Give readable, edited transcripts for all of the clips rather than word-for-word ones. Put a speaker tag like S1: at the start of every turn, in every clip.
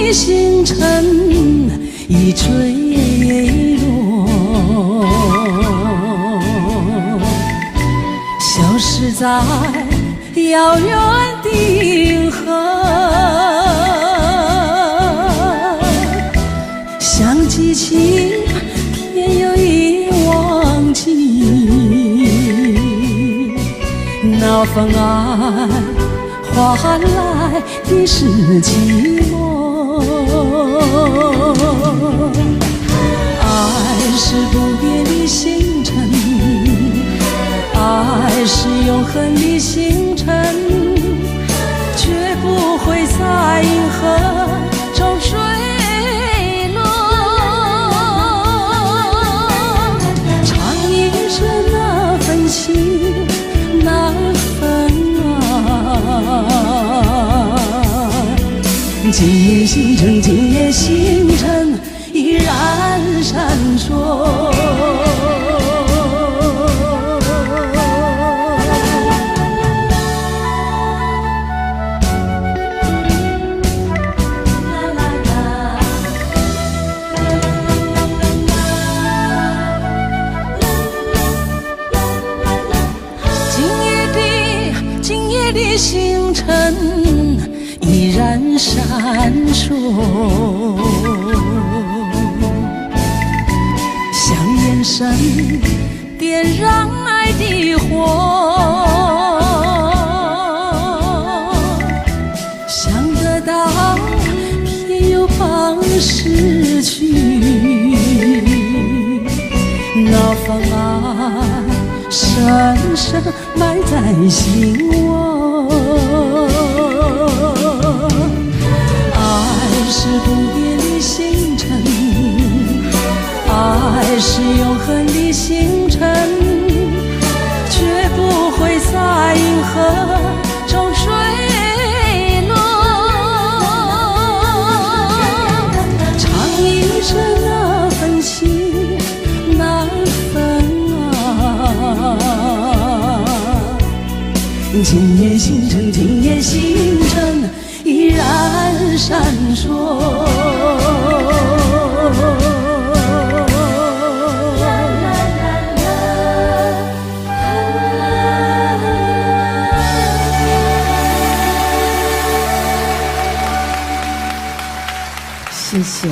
S1: 的星辰已墜落，消失在遙遠的銀河。想記起，偏又已忘記，那份愛換來的是寂寞。愛是不變的星辰，愛是永恆的星辰，絕不會在銀河中墜落。唱一生那份情，那份愛，今夜星辰，今夜星辰依然閃爍。今夜的星辰依然閃爍，像眼神點燃愛的火，想得到偏又怕失去，那份愛深深埋在心窩。愛是不變的星辰，愛是永恆的星辰，絕不會在銀河中墜落。唱一生那份情，那份愛。今夜星辰，今夜星辰依然閃爍。謝謝。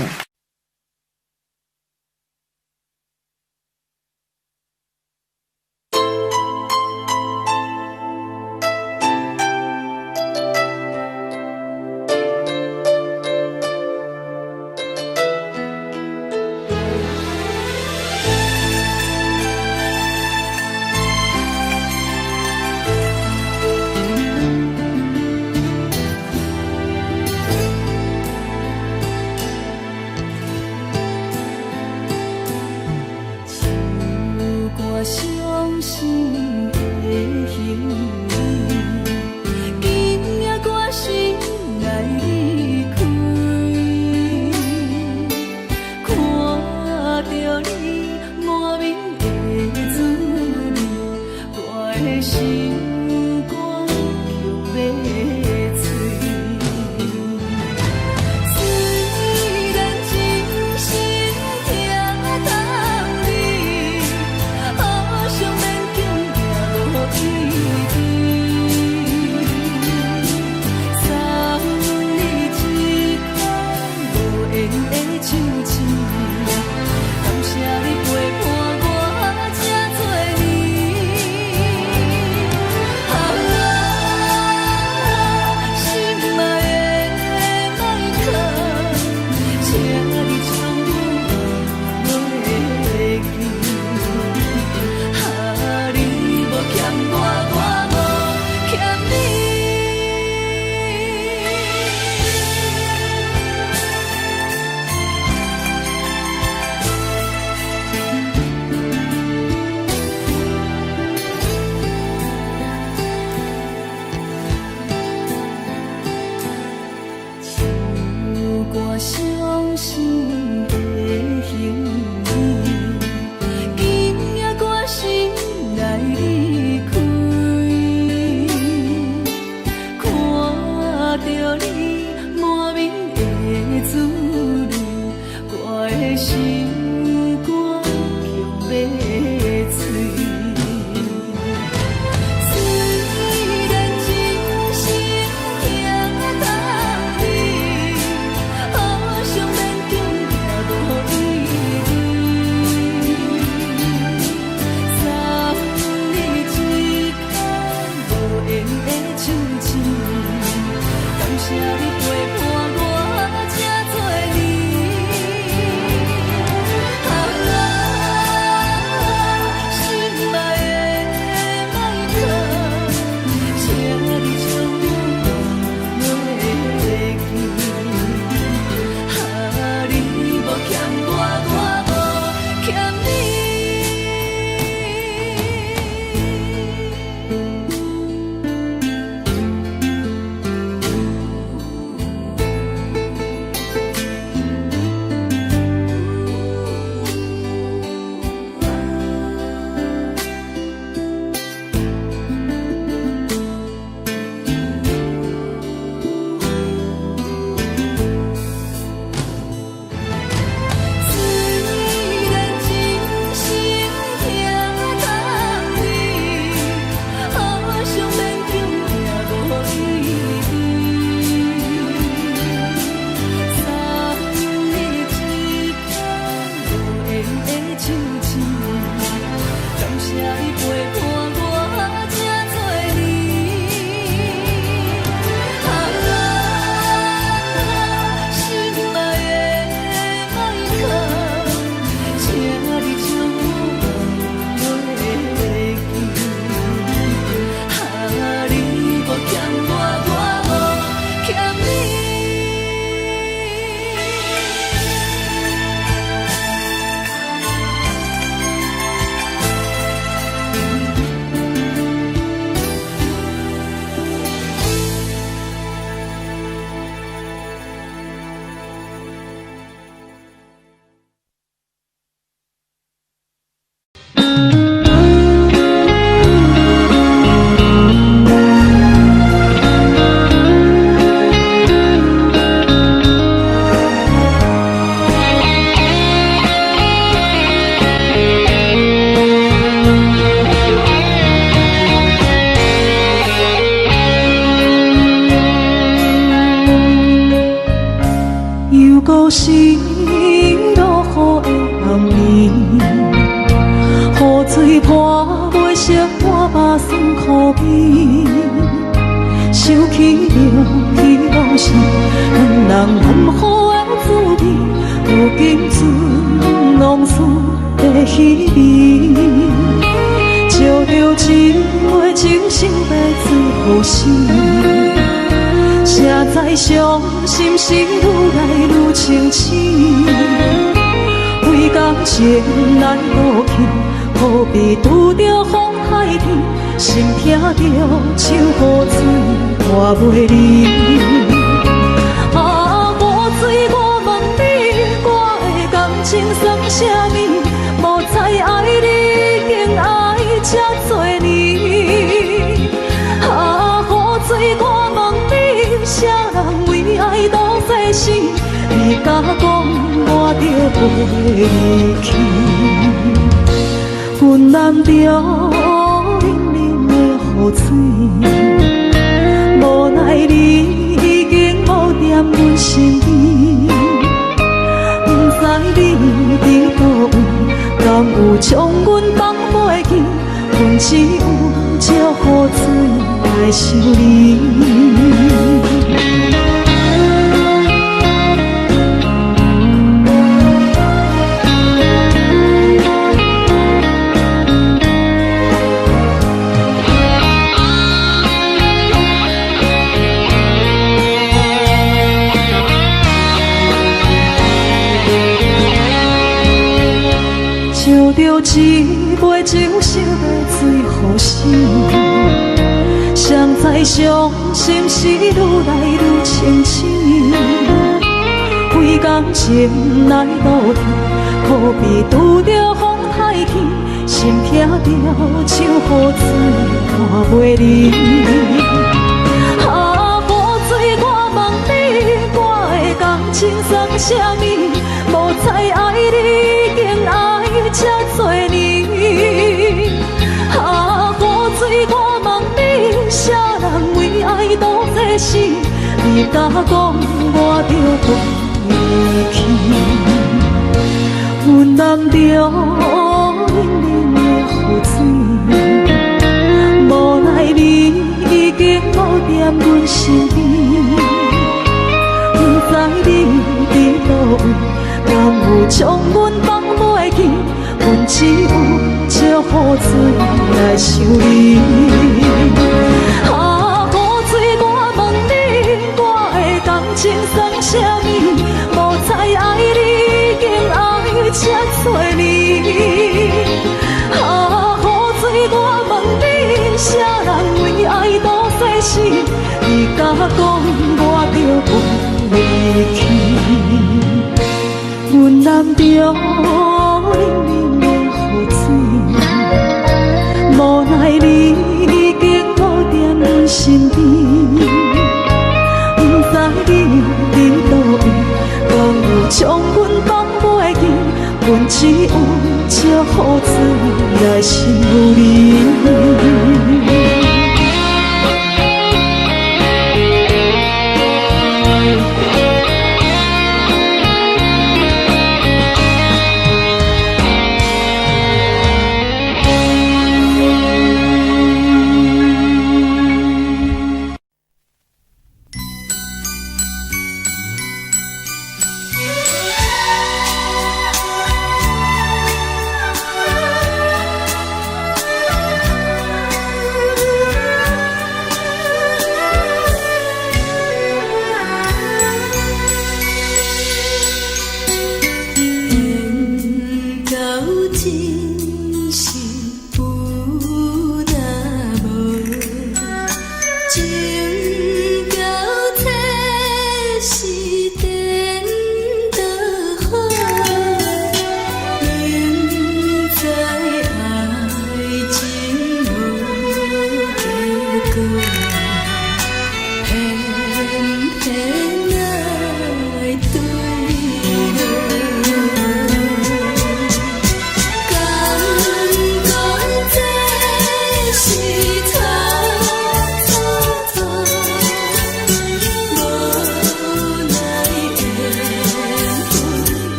S1: 是落雨的暗暝，雨水泼袂熄我目酸苦味。想起著彼往事，两人含糊的滋味，如今剩濃酸的彼味。照著一杯酒，想欲醉予死。誰知傷心事愈來愈清醒，為感情來賭氣，好比拄著風颱天，心疼著像雨水泼袂離。啊，雨水，我問你，我的感情算啥物？無知愛你已經愛這多年。啊，雨水，我問你，啥人為愛賭生死？你敢講我著袂離去？阮淋著冷冷的雨水，無奈你已經無踮阮身邊，不知你佇佗位，敢有將阮放袂記？阮只有借雨水來想你。照著一杯酒，想欲醉予死。誰知傷心事愈來愈清醒，為感情來賭氣，可比拄著風颱天，心疼著像雨水泼袂離。啊，雨水，我問你，我的感情算啥物？無知愛你已經愛這多年。啊，雨水，我問你，啥人為愛賭生死？你敢講我著袂去？阮淋著冷冷的雨水，無奈你已經無踮阮身邊，不知你佇佗位，敢有將阮放袂記？阮只有借雨水來想你。啊，雨水，我問你，我的感情算啥物？無知愛你已經愛這多年。啊，雨水，我問你，啥人為愛賭生死？你敢講我著袂去？阮淋著冷冷的雨水，無奈你已經無踮阮身邊，不知你佇佗位，敢有將阮放袂記？阮只有借雨水來想你。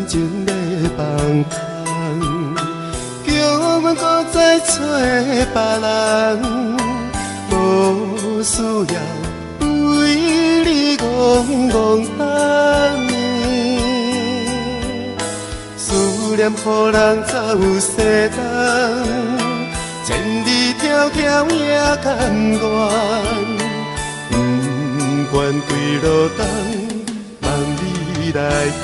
S2: 情欲放空，叫阮閣再揣別人，無需要為你戇戇等。思念予人走西東，千里迢迢也甘願，不管幾落冬，望你來牽。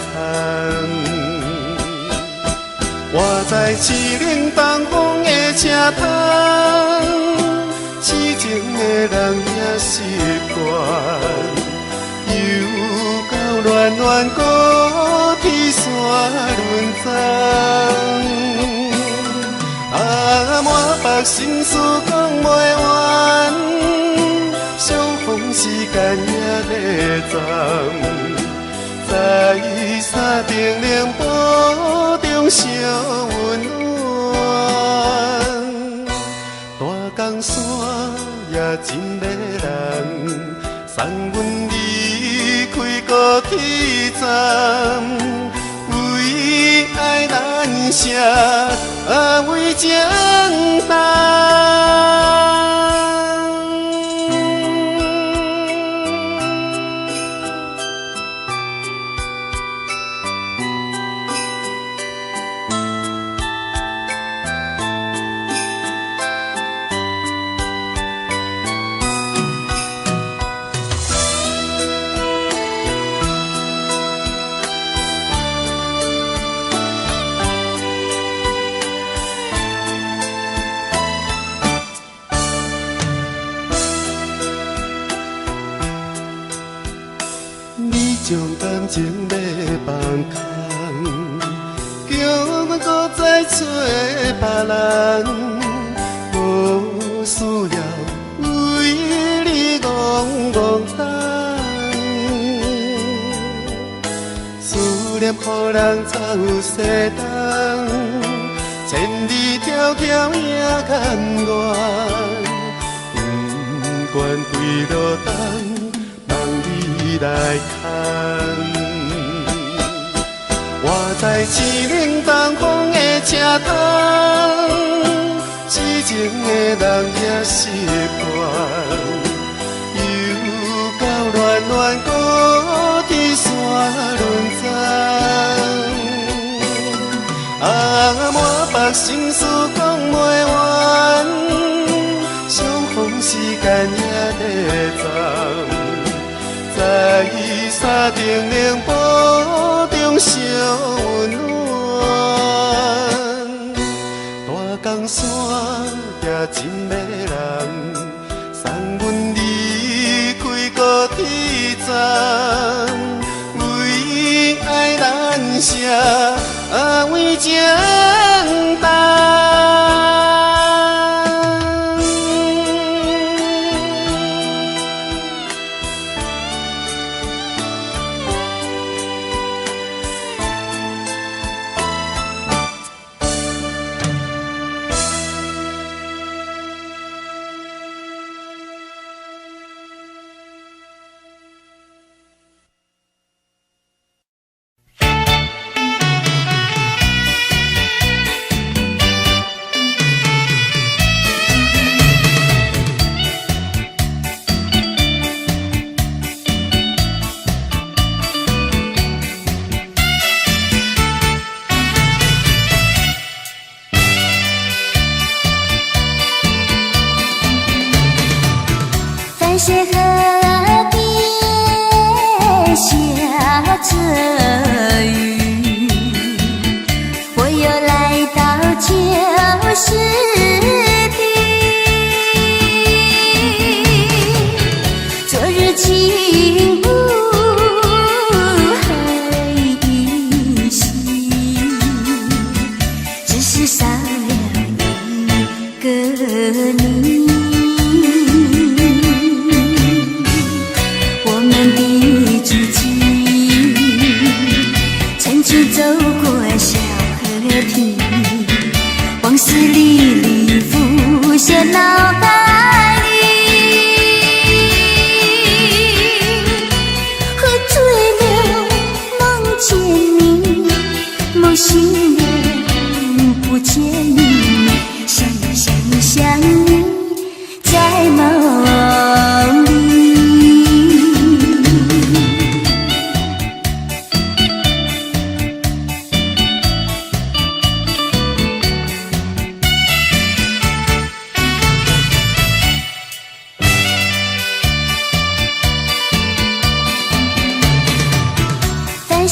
S2: 我在凄冷東風的車窗，痴情的人也習慣，又到暖暖高鐵山輪站。啊，滿腹心事講袂完，相逢時間也短暫，在三重寧波中相溫暖。大江山也真迷人，送阮離開高鐵站，為愛難捨，啊，為情重。你將感情欲放空，叫阮閣再揣別人，無需要為你戇戇等。思念予人走西東，千里迢迢也甘願，不管幾落冬，望你來牽。我在凄冷東風的車窗，痴情的人也習慣，又到暖暖高鐵山輪站。啊，滿腹心事講袂完，相逢時間也短暫，在三重寧波中相溫暖。大江山也真迷人，送阮離開高鐵站，為愛難捨，啊，為情重。
S3: 凡水河边下着雨，我又來到舊時地。昨日情霧還依稀，只是少了一個你。我們的足跡。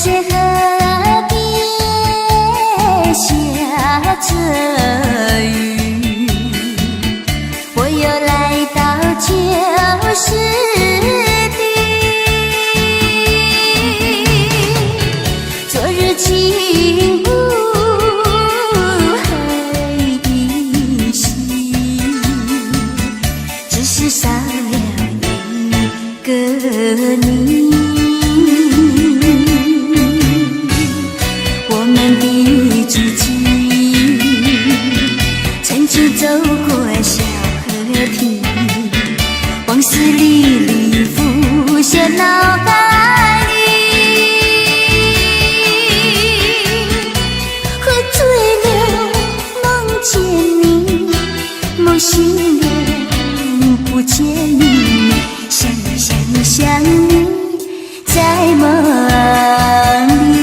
S3: 水河邊下著雨，我又來到舊時地。昨日情霧還依稀，只是少了一個你。我們的足跡曾經走過小河堤，往事歷歷浮現腦海裡。喝醉了夢見你，夢醒了不見你，想你想你想你，在夢裡。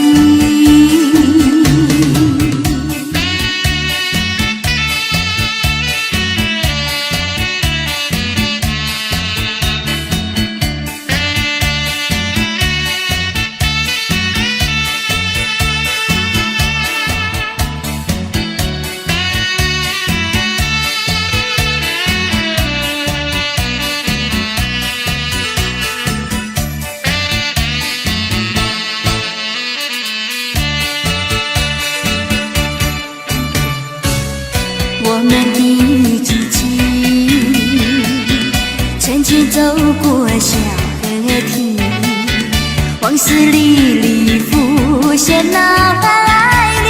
S3: 我們的足跡曾經走過小河堤，往事歷歷浮現腦海裡。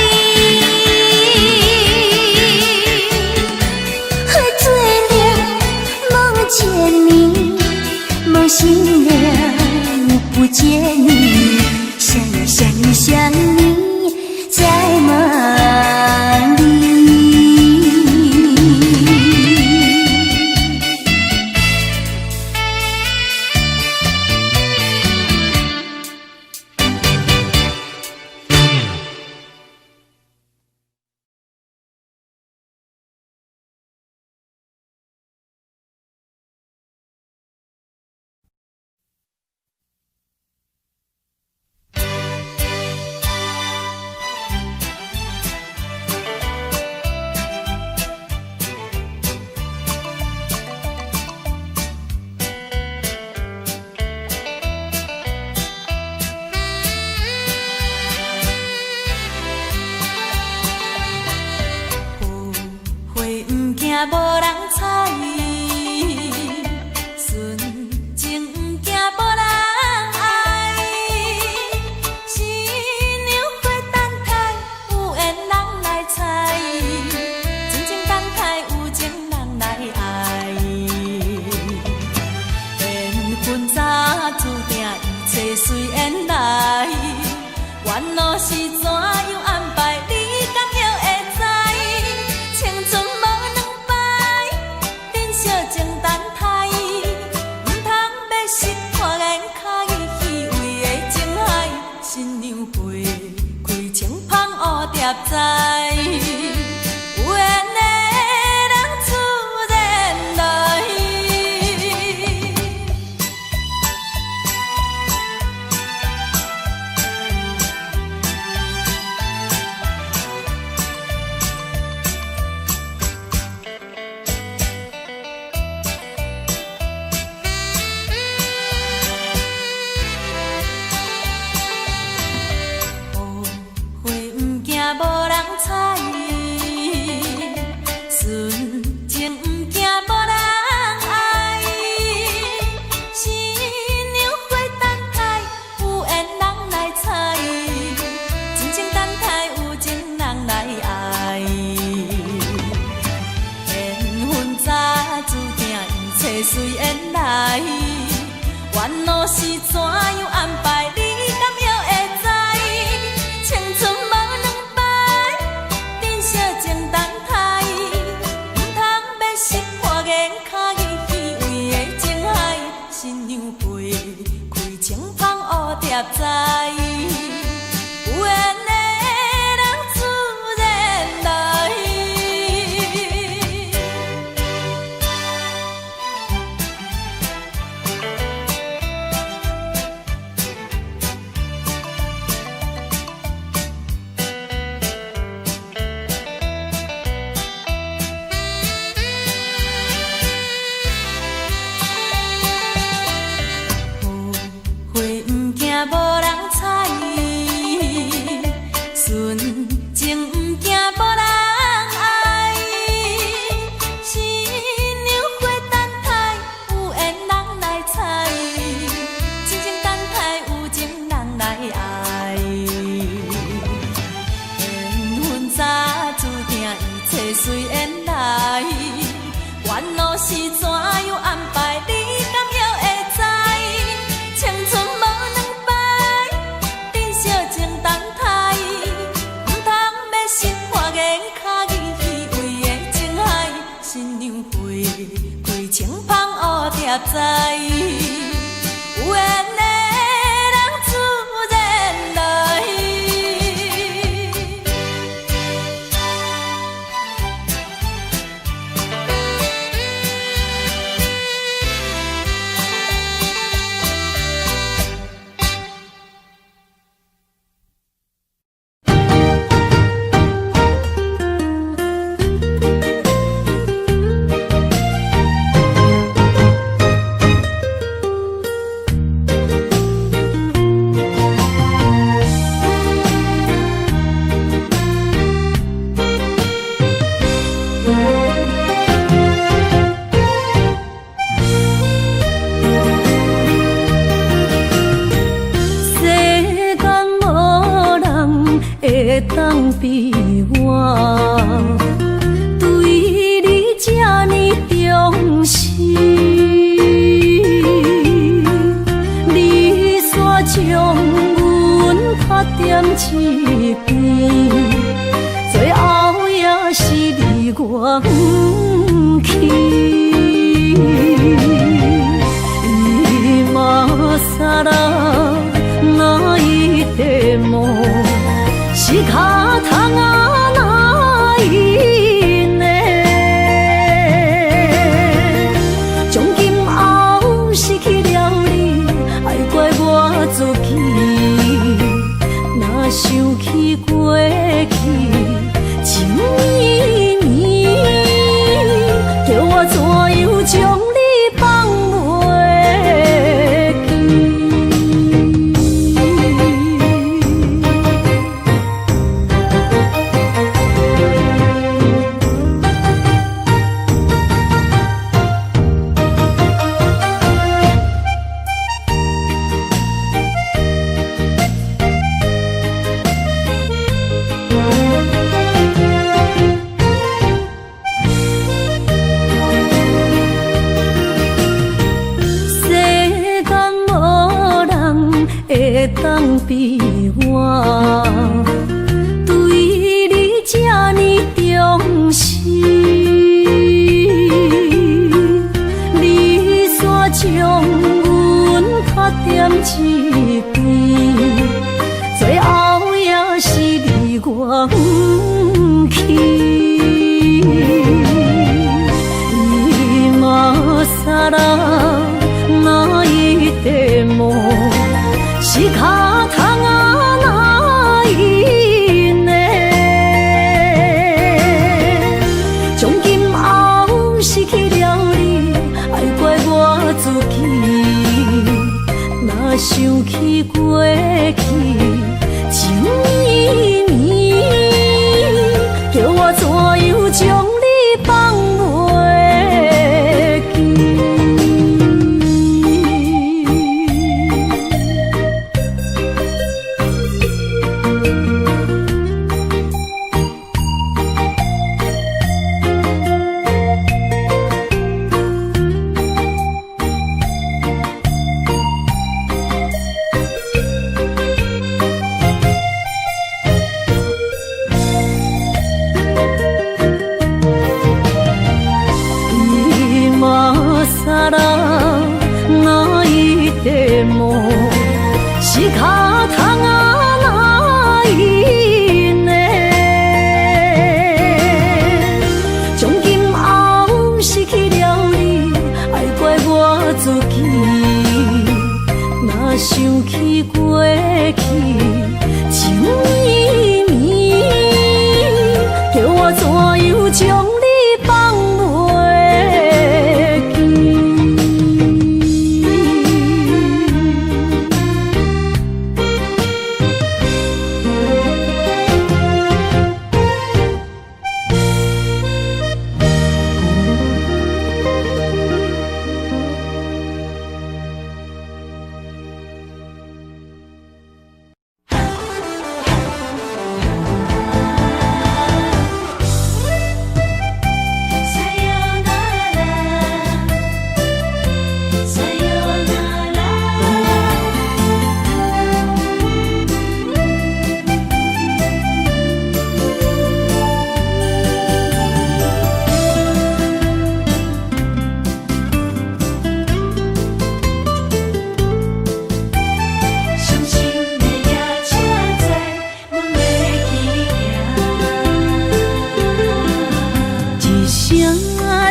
S3: 喝醉了夢見你，夢醒了不見你，想你想你想你，在夢裡。
S1: 花毋驚無人採，純情毋驚無人愛。新娘花等待，有緣人來採。真情等待，有情人來愛。緣分早注定，一切隨緣來。緣路是怎樣安排，你敢會知？青春無兩擺，珍惜情等待，毋通欲識破眼開，虛偽的情海。新娘花開清芳蝴蝶在，有緣的人自然來。花毋驚無人採，純情毋驚無人愛。新娘花等待，有緣人來採。真情等待，有情人來愛。緣分早注定，一切隨緣來。緣路是怎樣安排，你敢會知？青春無兩擺，珍惜情等待，毋通欲識破眼開，虛偽的情海。新娘花開清芳蝴蝶在，有緣的人自然來。是怎樣安排，你敢猶會知？青春無兩擺，珍惜情等待，毋通欲失破眼跤去虛偽的情海，新娘花開穿芳蝴蝶知，有緣的人自然來。世間無人會當比我，對你這呢重視。你煞將阮拍踮一邊，最後也是離我遠去。今更泣いても仕方がないね。從今後失去了你，愛怪我自己。若想起過去，情綿綿，叫我怎樣將你放袂記？世間無人會當比我，對你這呢重視。你煞將阮拍踮一邊，最後也是離我遠去。今更泣いても仕方がないね。從今後失去了你，愛怪我自己。若想起過去，情綿綿，叫我怎樣將你放袂記？今更泣いても仕方がないね。從今後失去了你，愛怪我自己。若想起過去，情綿綿，叫我怎樣將你放袂記？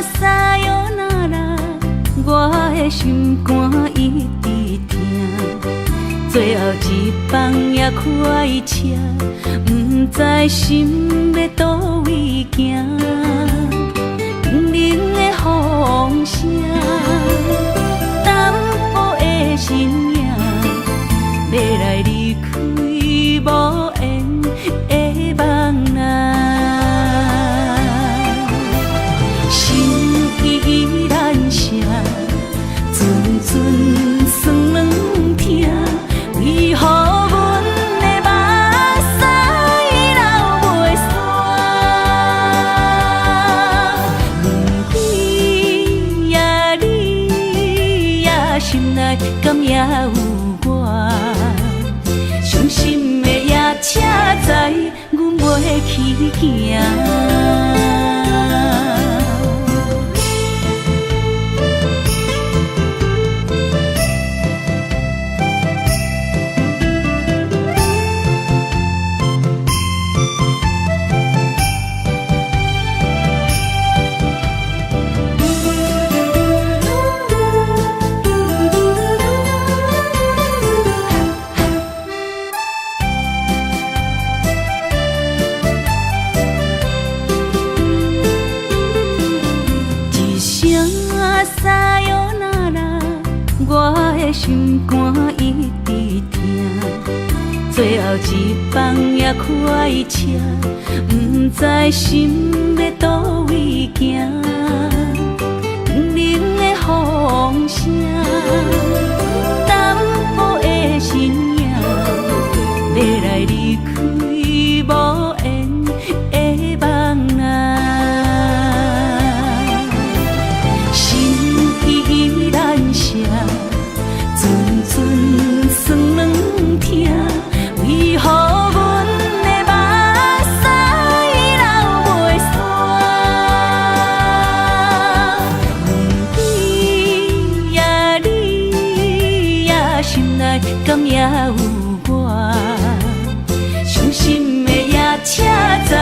S1: さよなら，我的心肝一直疼。最後一班也開車，毋知心欲佗位行。冰冷的風聲，淡薄的身影，欲來離開無緣的夢啊。心依難捨，陣陣酸軟疼，為何阮的目屎流袂煞？你呀你呀，心內敢猶有我？傷心的夜車載，阮袂去行。一聲さよなら，我的心肝一直疼。最後一班也開車，毋知心欲佗位行。冰冷的風聲，淡薄的身影，欲來離開無緣的夢啊。心依難捨，陣陣酸軟疼，為何阮的目屎流袂煞？你呀你呀，心內敢猶有我？傷心的夜車載，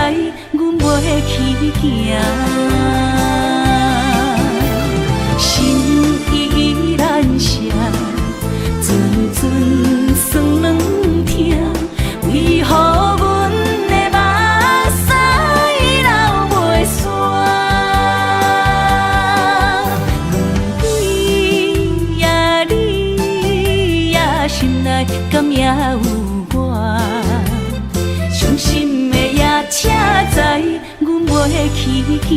S1: 阮袂去行。心依難捨，陣陣酸軟疼，為何阮的目屎流袂煞？你呀你呀，心內敢猶有我？傷心的夜車載，阮袂去行。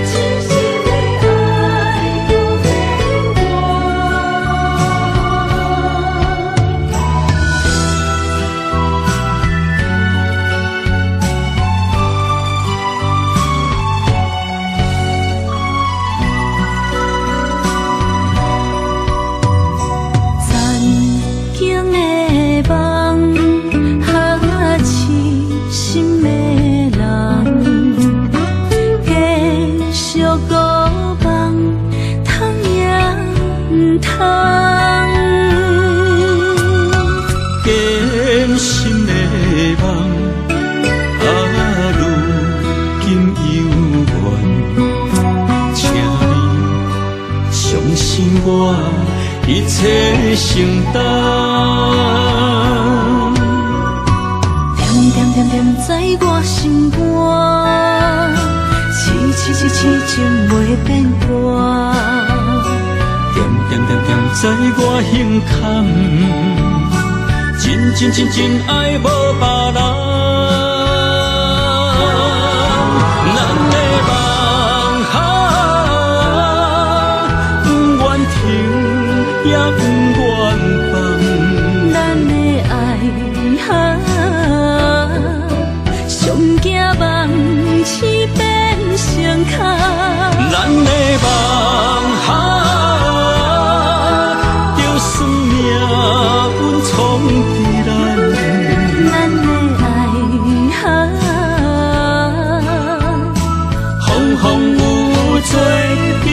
S4: 痴心的愛不變卦。
S1: 残景的夢，哈痴心的人，繼續孤夢，通也毋通。
S5: 堅心的夢，啊，如今猶原，請你相信我，一切承擔。
S1: 恬恬恬恬在我心肝，痴痴痴痴情袂變卦。
S5: 恬恬恬恬在我胸坎，真真真真愛無別人。咱的夢啊，不願停也不願放。
S1: 咱的愛啊，上驚夢一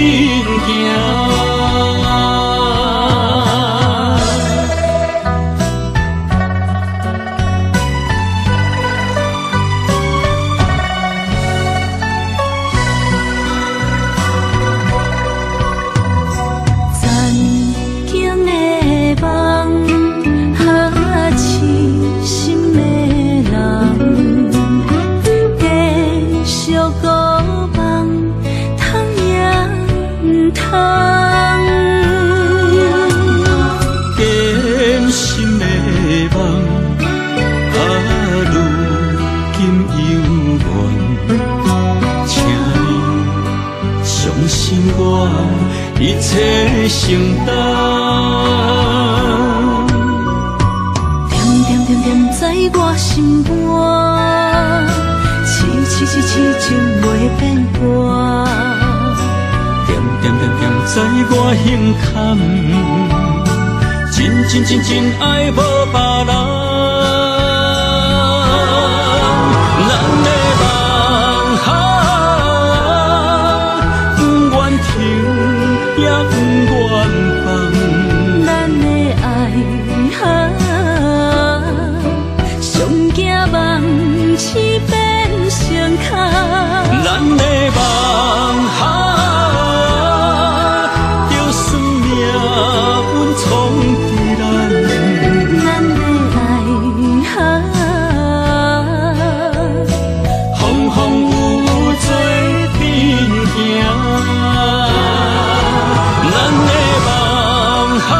S5: 行。
S4: 曾经的梦，哈痴心的人，继续孤梦，通也毋通。
S5: 坚心的梦，啊，如今犹原，请你相信我，一切承担。
S4: 惦惦惦惦在我心肝，痴痴痴痴情袂变卦。
S5: 惦惦惦惦在我心坎，真真真真爱无别人。咱的梦啊，不愿停也不愿放。
S4: 咱的爱啊，上惊梦痴变成空。
S5: 咱的梦啊，就算命运创治咱。
S4: 咱的爱啊，
S5: 风风雨雨做阵行。咱的梦啊，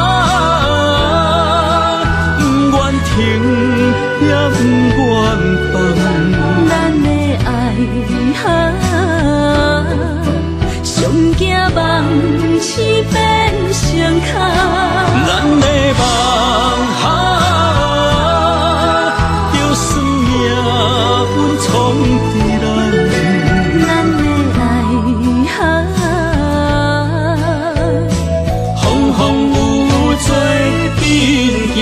S5: 不愿停也不愿放。
S4: 咱的爱啊，上惊梦痴变成空。
S5: 咱的梦啊，就算命运创治咱。
S4: 咱的爱啊，
S5: 风风雨雨做阵行。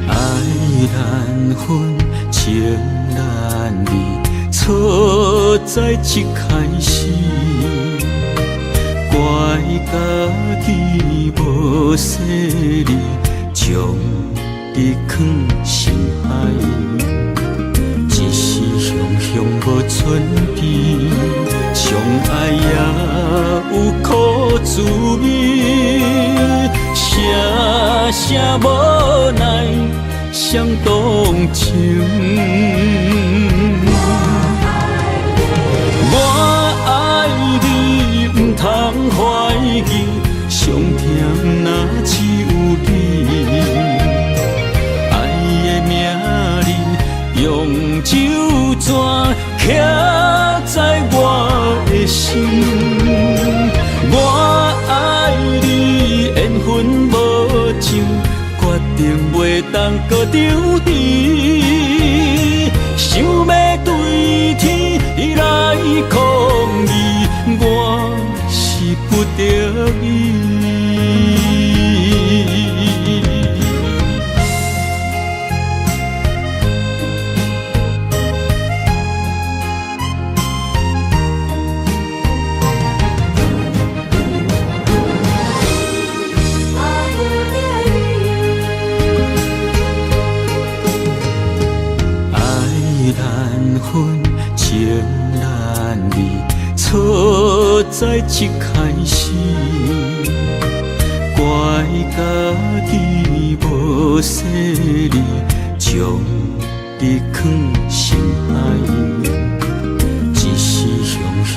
S5: 爱难分，情难离，错在一开始，怪家己无细腻，将你藏心海，一时雄雄无准备，相爱也有苦滋味，声声无奈相动情。我爱你，毋通怀疑，伤痛若只有你。爱的名字用酒泉刻在我的心。我爱你，缘分无尽，决定袂当阁抽离。想欲对天来抗议，我是不得已。爱难分，情难离，错在一开始，怪家己无细腻，将你藏心海。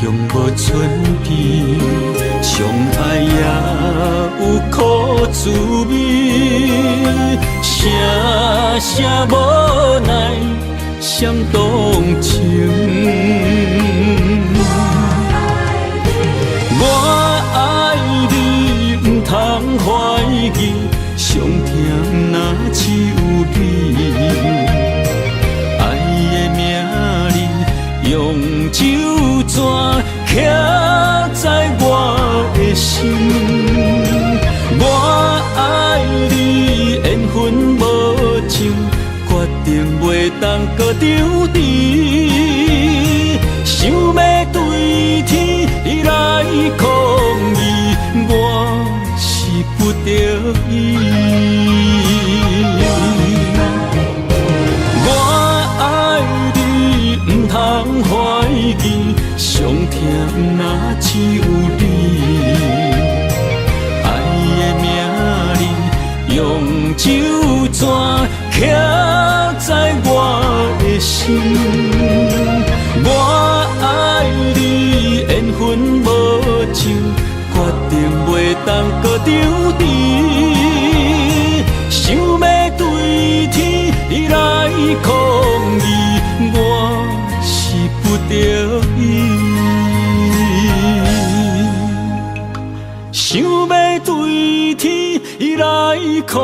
S5: 乡無春天，相愛也有苦滋味，聲聲無奈誰動情。我愛你，毋通懷疑，傷痛若只有你。愛的名字用酒泉刻在我的心。我愛你，緣分無情，決定袂當閣相持。想欲對天來抗議，我是不得已。我愛你，毋通懷疑，傷痛若只有你。愛的名字用酒泉刻在我的心。我愛你，緣分無情，決定袂當閣相持。想欲對天來抗議，我是不得已。想欲對天來抗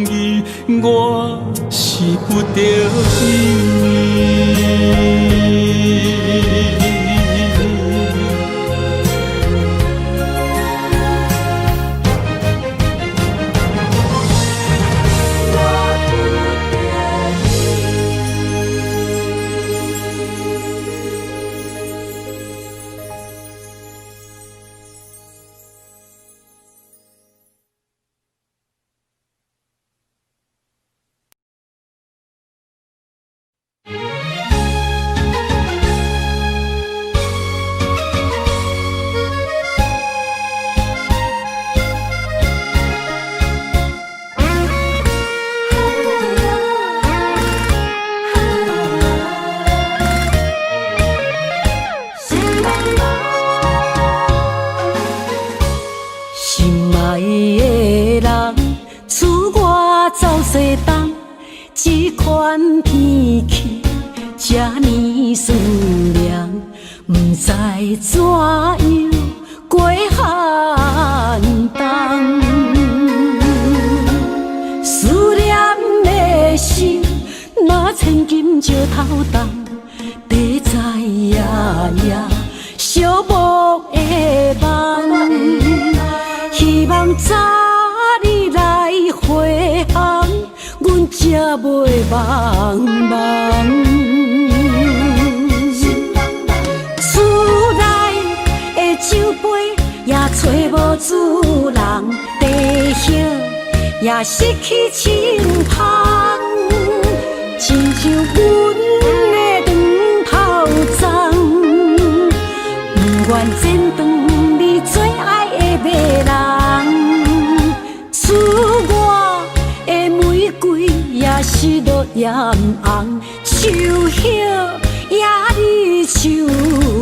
S5: 議，我是不得已。
S4: 心愛的人，賜我走西東，這款天氣這呢酸涼，毋知怎樣過寒冬。思念的心，若千金石頭重，地在夜夜寂寞的夢。希望早日來回航，阮才袂茫茫。厝內的酒杯也揣無主人，茶葉也失去清芳，親像阮的長頭鬃，不願剪斷你最愛的迷人。賜我的玫瑰也失落艷紅，樹葉也離樹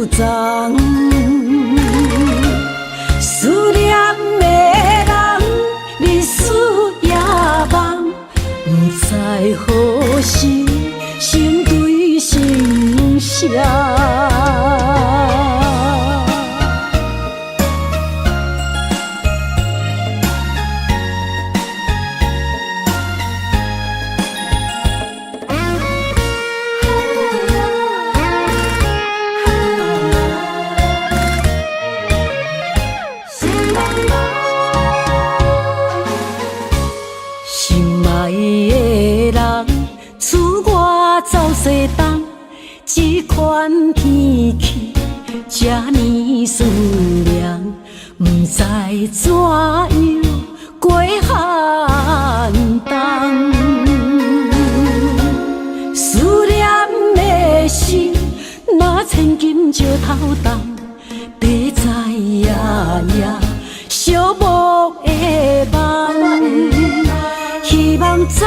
S4: 叢。思念的人，日思夜夢，不知何時心對心相。心愛的人，賜我走西東，這款天氣這呢酸涼，不知怎樣過寒冬。思念的心，若千金石頭重，地在夜夜寂寞的夢。希望早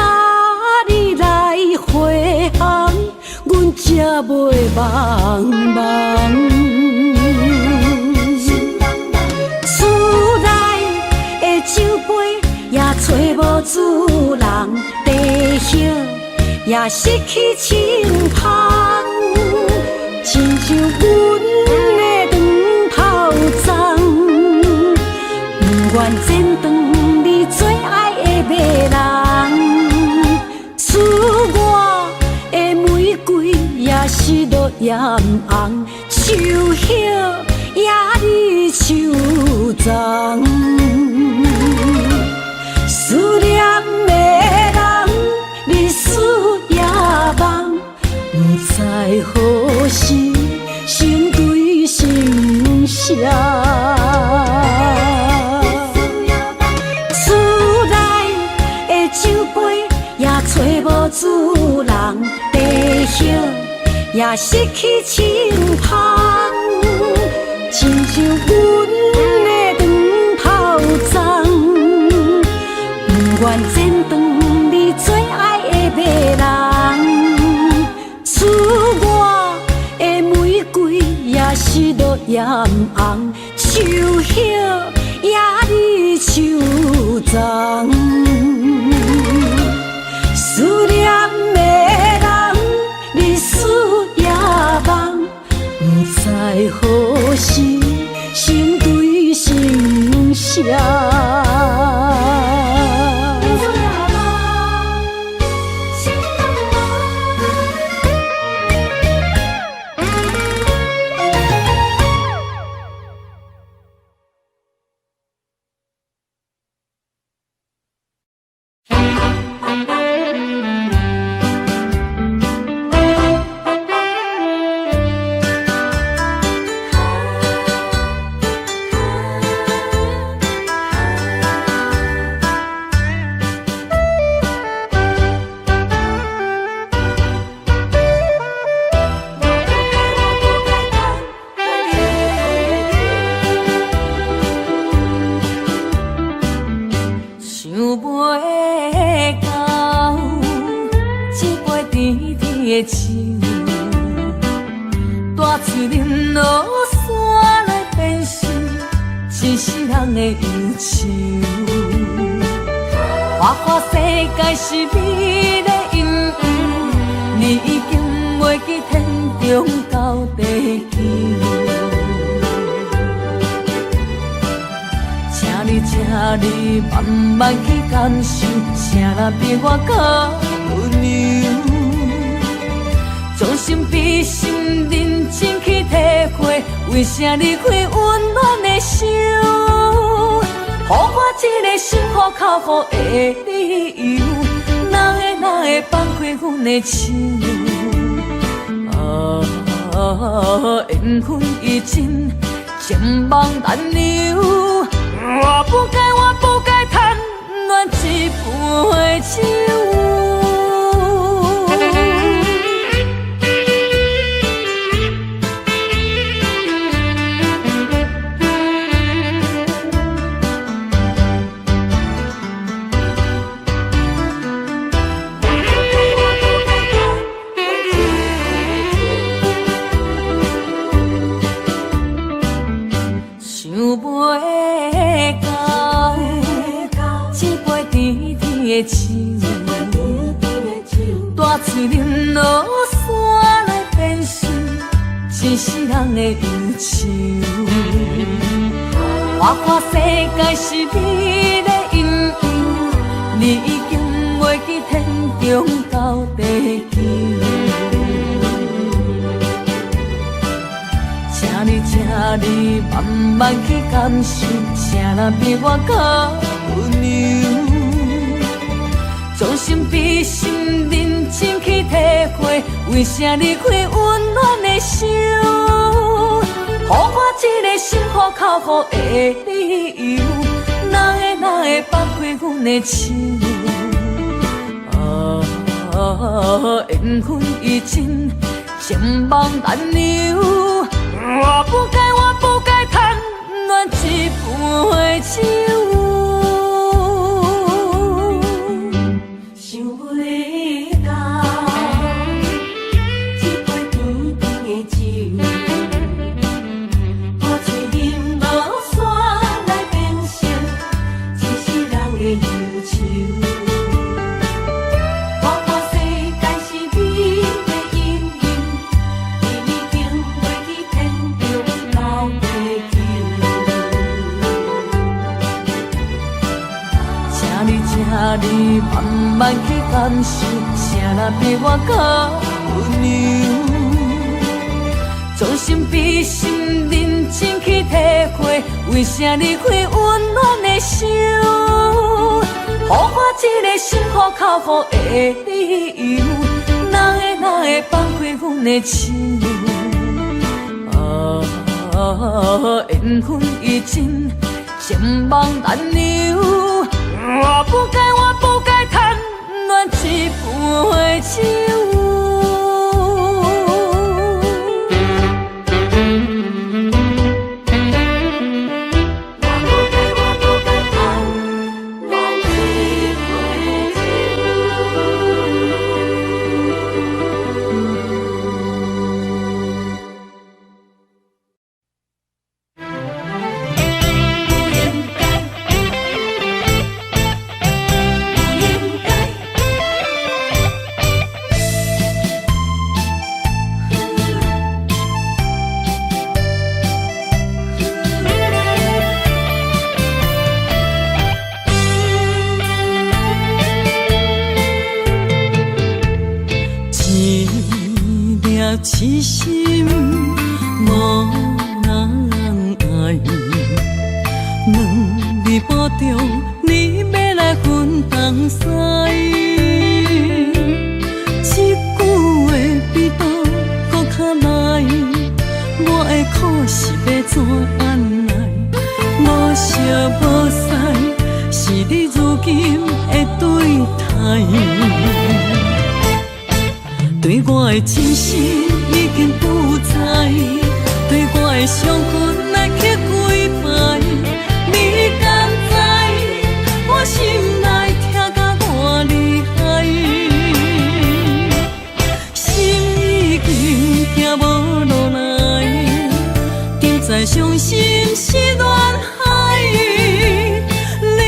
S4: 日來回航，阮才袂茫茫。揣無主人，茶葉也失去清芳，親像阮的長頭鬃，毋願剪斷你最愛的迷人。賜我的玫瑰也是落艷紅，樹葉也離樹叢。思念的人，日思夜夢，毋知何時心對心相。厝內的酒杯也揣無主人，茶葉也失去清芳，親像阮的長頭鬃，毋願剪斷你最愛的迷人。賜我的玫瑰也是落艷紅，樹葉也離樹叢。思念的人，日思夜夢，毋知何時心對心相。
S1: 想袂到這杯甜甜的酒，大喙啉落煞來變成一世人的憂愁。花花世界是美麗陰影，你已經袂記天長到地久。請你，請你慢慢去感受，啥人比我較溫柔？將心比心，認真去體會，為啥離開溫暖的手？予我這個心苦口苦的理由，哪會哪會放開阮的手？啊，緣分已盡，情網難留。我不該，我不該貪戀這杯酒。想袂到這杯甜甜的酒，大喙啉落煞來變成一世人的憂愁。花花世界是美麗陰影，你已經袂記天長到地久。請你，請你慢慢去感受，啥人比我較溫柔？將心比心，認真去體會，為啥離開溫暖的手？予我這個心苦口苦的理由，哪會哪會放開阮的手？啊，緣分已盡，情網難留。我不該，我不該貪戀這杯酒。
S6: 想袂到這杯甜甜的酒，大喙啉落煞來變成一世人的憂愁。
S1: 慢慢去感受，啥人比我較溫柔？將心比心，認真去體會，為啥離開溫暖的手？予我這个心苦口苦的理由，哪會哪會放開阮的手？啊，緣分已盡，情網難留。我不該，我不該貪戀一杯酒。
S5: 痴心無人愛，兩字保重，你欲來分東西。這句話比刀閣較利，我的苦是欲怎按來？無相無似，是你如今的對待。對我的真心已經不在，對我的傷痕來刻幾擺，你敢知我心內疼甲偌厲害？心已經行無路來，點知傷心是亂海，你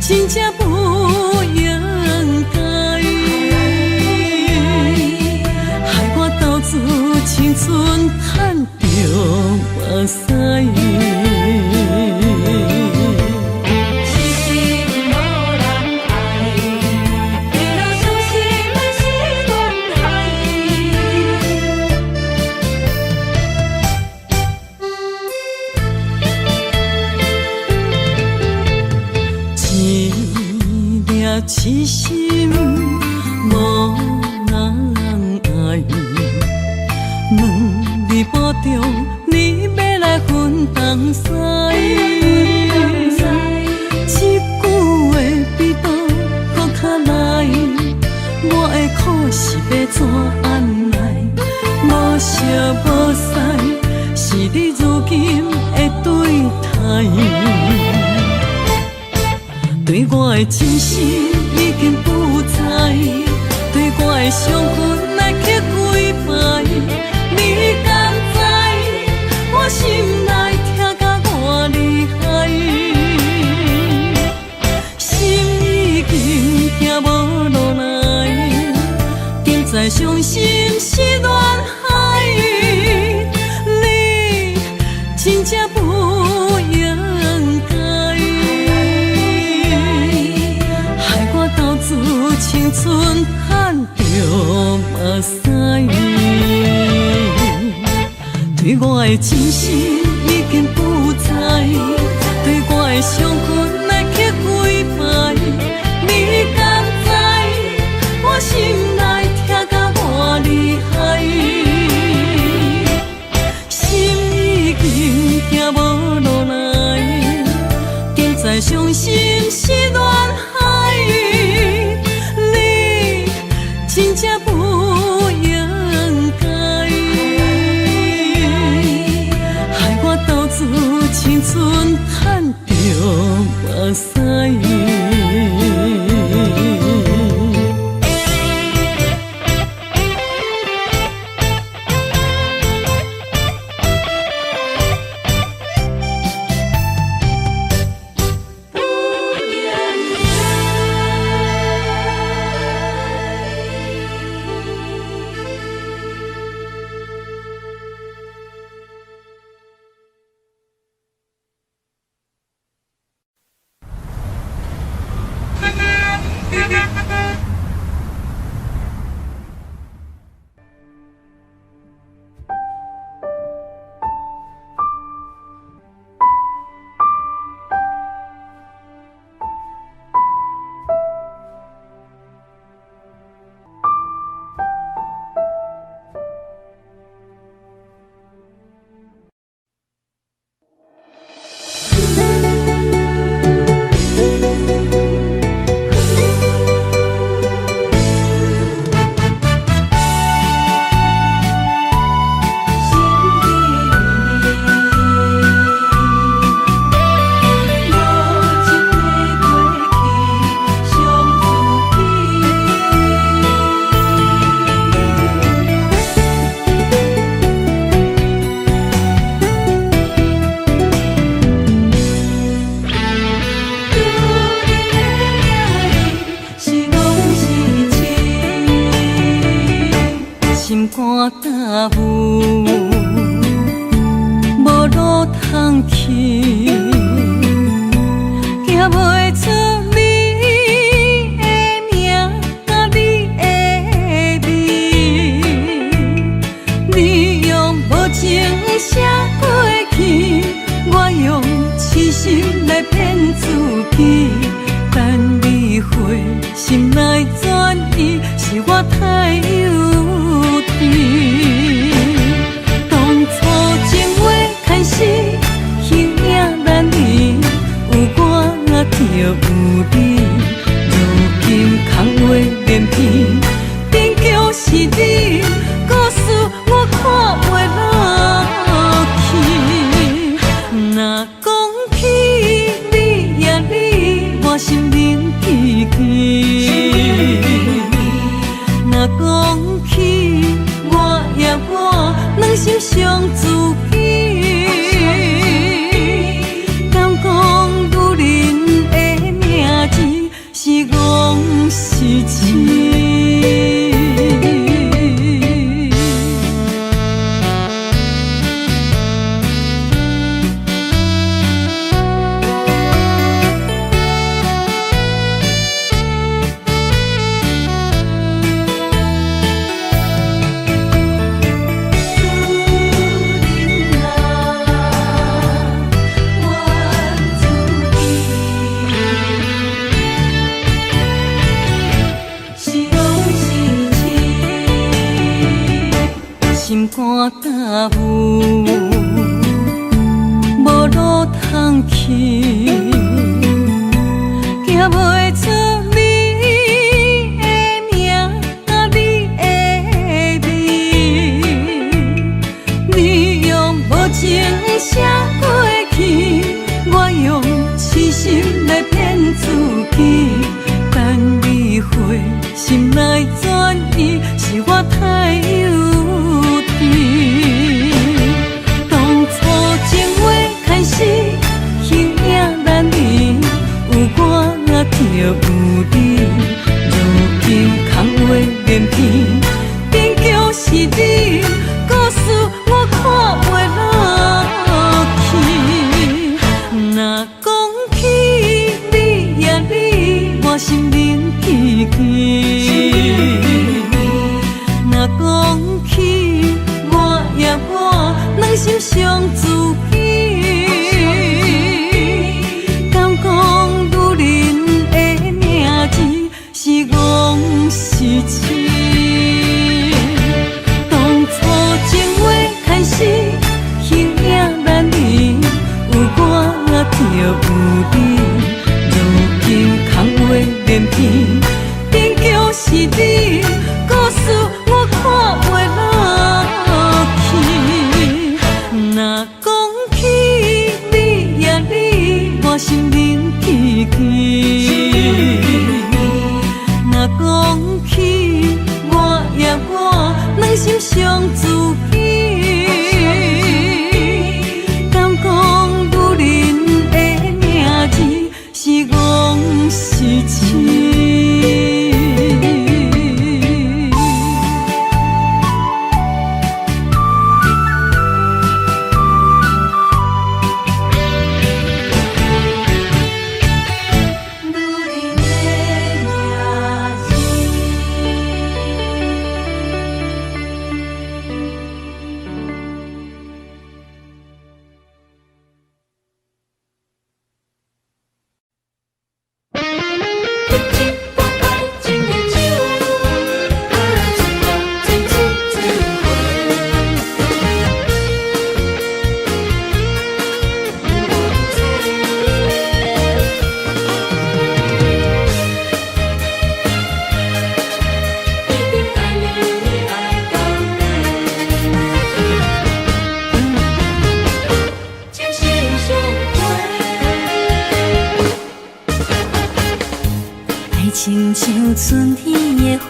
S5: 真正不應該。青春趁著目屎。
S6: 痴心無人愛，一路傷心的是恋海。
S5: 一粒痴心無人愛。兩字保重，你欲來分東西。這句話比刀閣較利，我的苦是欲怎按來？無相無似，是你如今的對待。對我的真心已經不在，對我的傷痕來刻幾擺。你敢知我心內疼甲偌厲害？心已經行無路來，點知傷心是亂海，你真正不應該，害我投資青春趁著目屎。對我的真心已經不在，對我的傷痕來刻幾擺，你敢知我心內疼甲偌厲害？心已經行無路來，點知傷心是亂海，你真正不應該。投資青春趁著目屎。
S6: 不應該。
S1: 心肝担负，无路通去，行袂出你的名，你的味。你用无情写过去，我用痴心来骗自己。等你回心来转意，是我太幼稚。当初情话牵丝，形影难离，有我就有你。如今空话连篇，勉强是你，故事我看袂落去。若讲起你呀你，我心冷凄凄。若讲起我呀我，两心伤自己。敢讲女人的名字是戆是痴？心肝担负，无路通去，行袂出你的名，你的味。你用无情写过去，我用痴心来骗自己。等你回心来转意，是我太幼稚。当初情话牵丝，形影难离，有我就有你。如今空话连篇，勉强是你，故事我看袂落去。若讲起你呀你，我心冷凄凄。若讲起我呀我，两心伤自己。敢讲女人的名字是戆是痴？当初情话牵丝，形影难离，有我就有你。如今空话连篇，勉强是你，故事我看袂落去。若讲起你呀你，我心冷凄凄。若讲起我呀我，两心伤自己。敢讲女人的名字是戆是痴？
S3: 爱亲像春天的花，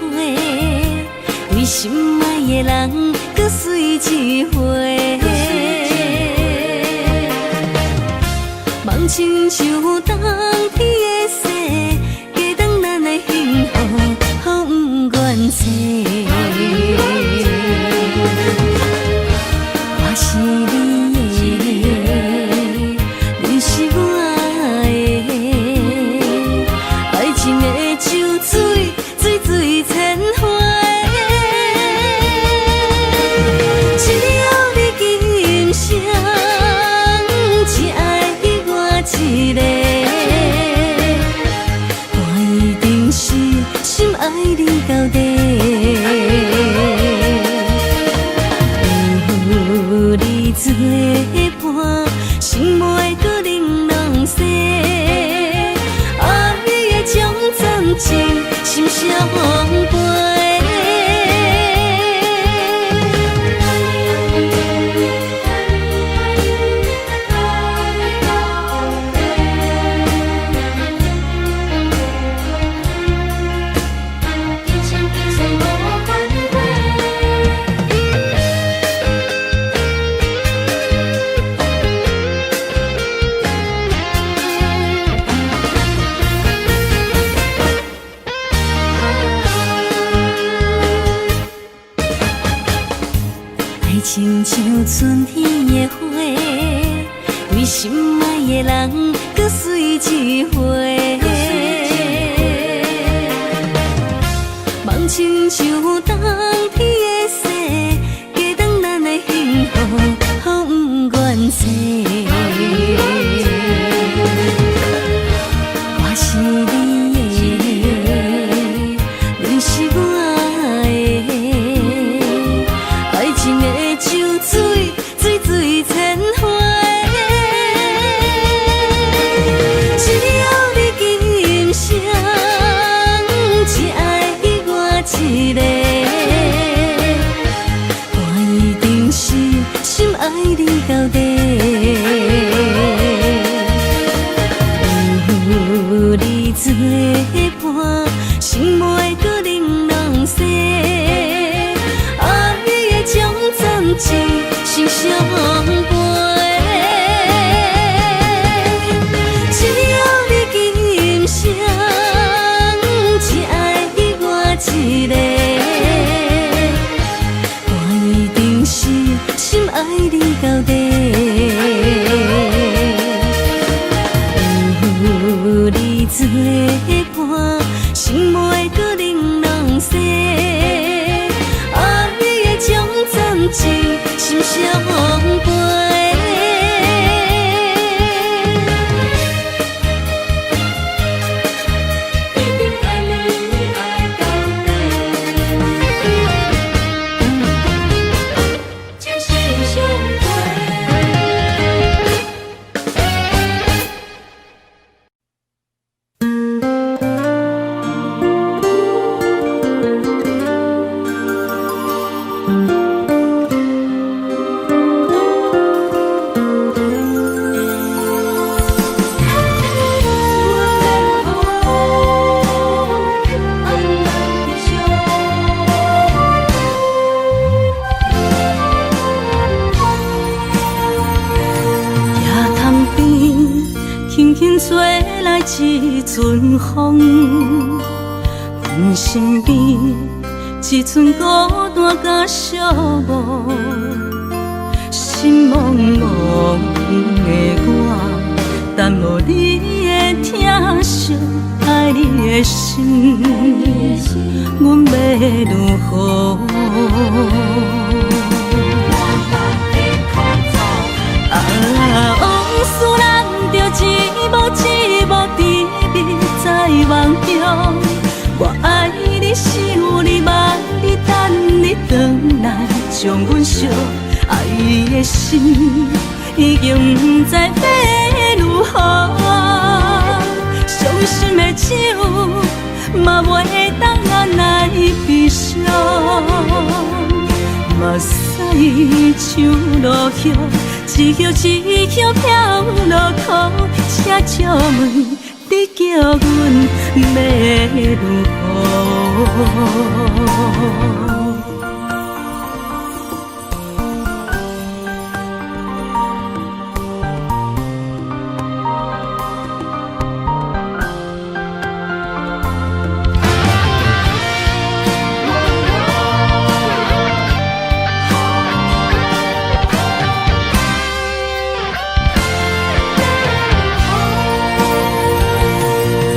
S3: 对心爱的人阁水一回。梦亲像冬天的雪，加重咱的幸福，予不愿找。親像春天的花，對心愛的人閣水一回。夢親像冬天的雪，加重咱的幸福，予不願說。我是你的，你是我的，愛情的酒水，醉醉千回。只要你今生只愛我一个，我一定是深愛你到底。有你作伴，心袂阁冷人世，愛的掌暫情心相陪。只要你今生只愛我一個，我一定是深愛你到底。有你作伴，心袂閣冷人世，愛的掌暫情心相陪。
S6: 一定愛你愛到底，情心相陪。
S1: 夜潭邊，輕輕吹來一陣風，阮身邊一陣孤單佮寂寞，心茫茫的我，等無你的疼惜，愛你的心，阮欲如何？啊，往事咱就一幕一幕甜蜜在夢中。我愛你，想你，望你，等你轉來，將阮惜。愛的心已經不知欲如何，傷心的酒嘛袂當按來悲傷。目屎像落雨，一葉一葉飄落苦，請借問你叫阮欲如何？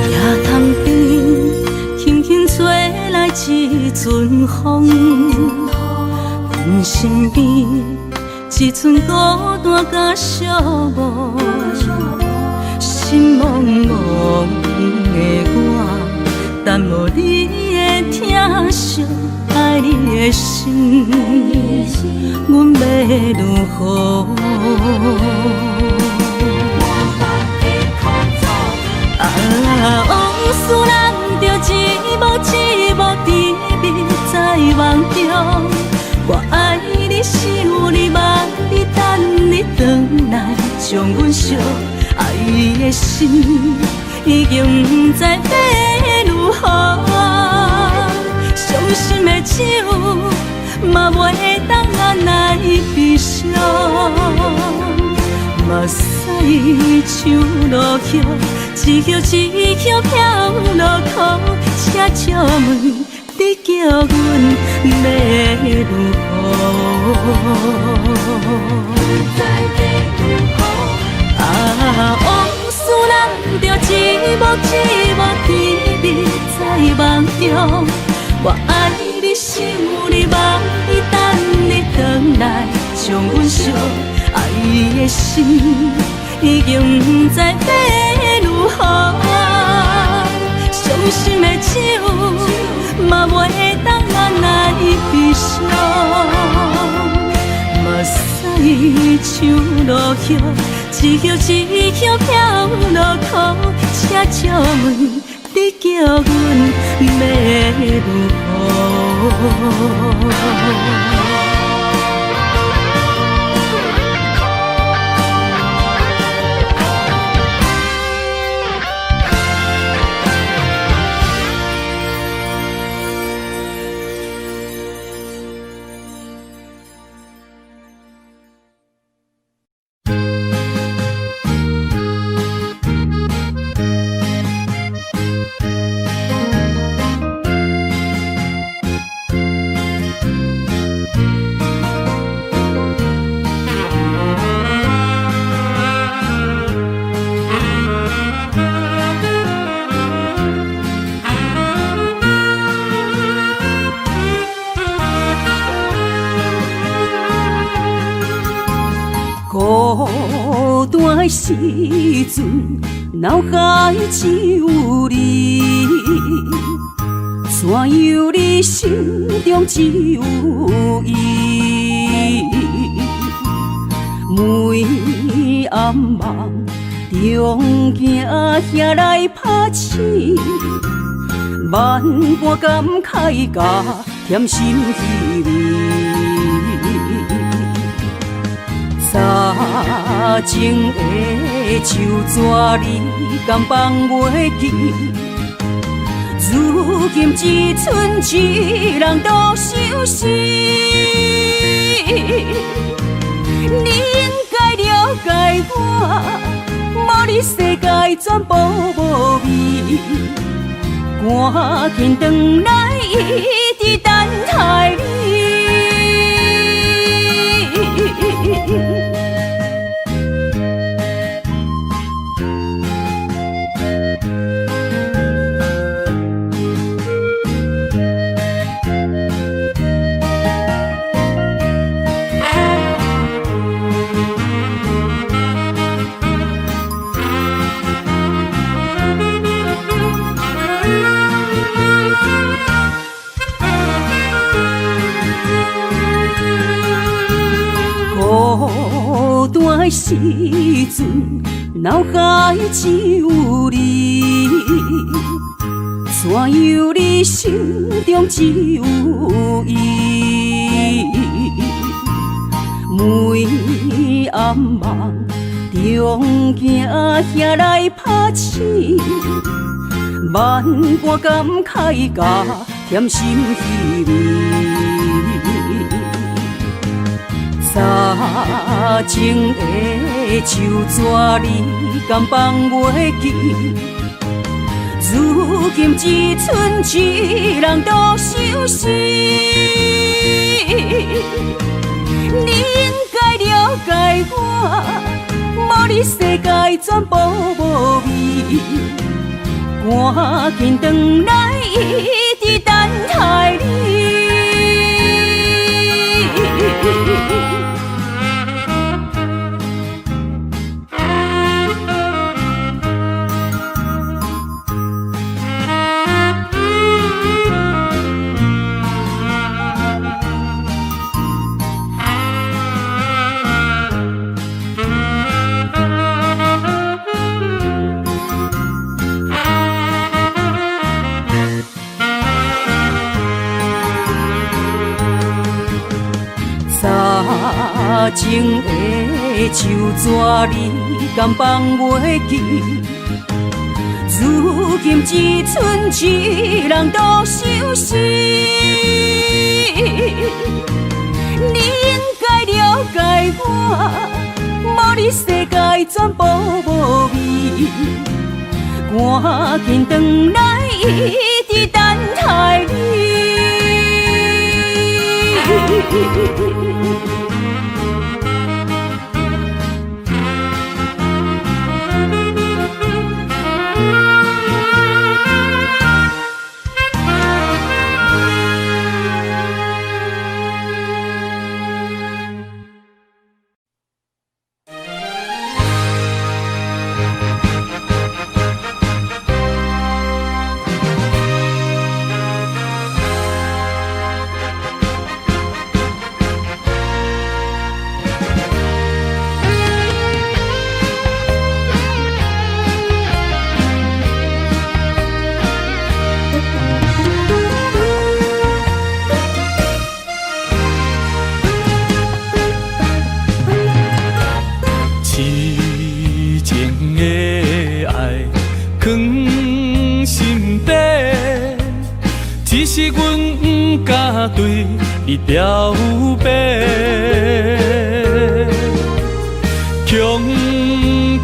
S1: 夜潭邊，輕輕吹來一陣風，阮身邊一陣孤單佮寂寞，心茫茫的我，等無你的疼惜，愛你的心，阮欲如何？啊，往事咱就一幕一幕甜蜜在夢中。我愛你，想你，望你，等你轉來，將阮惜。愛的心已經不知欲如何，傷心的酒嘛袂當按來悲傷。目屎像落雨，一葉一葉飄落苦，請借問你叫阮欲如何？
S6: 啊，往事人著一幕一幕甜蜜在夢中，我愛你，想你，望你，等你轉來，將阮惜愛的心已經不知欲如何。傷心的酒嘛袂當咱來悲傷，目屎像落葉，一葉一葉飄落苦，請借問你叫阮欲如何？
S1: 孤單的時陣，腦海只有你，怎樣你心中只有伊？每暗夢中行遐來拍醒，萬般感慨佮甜心稀微。早情的手纸，你敢放袂记？如今只剩一人独相思。你應該了解我，無你世界全部無味。趕緊轉來，一直等待你。孤單的時陣，腦海只有你，怎樣你心中只有伊？每暗夢中行遐來拍醒，萬般感慨佮甜心稀微。早情的手纸，你敢放袂记？如今只剩一人独相思。你應該了解我，無你世界全部無味。趕緊轉來，一直等待你。早情的手纸，你敢放袂记？如今只剩一人独相思。你應該了解我，無你世界全部無味。趕緊轉來，一直等待你。
S5: 痴情的愛藏心底，只是阮不敢對你表白。恐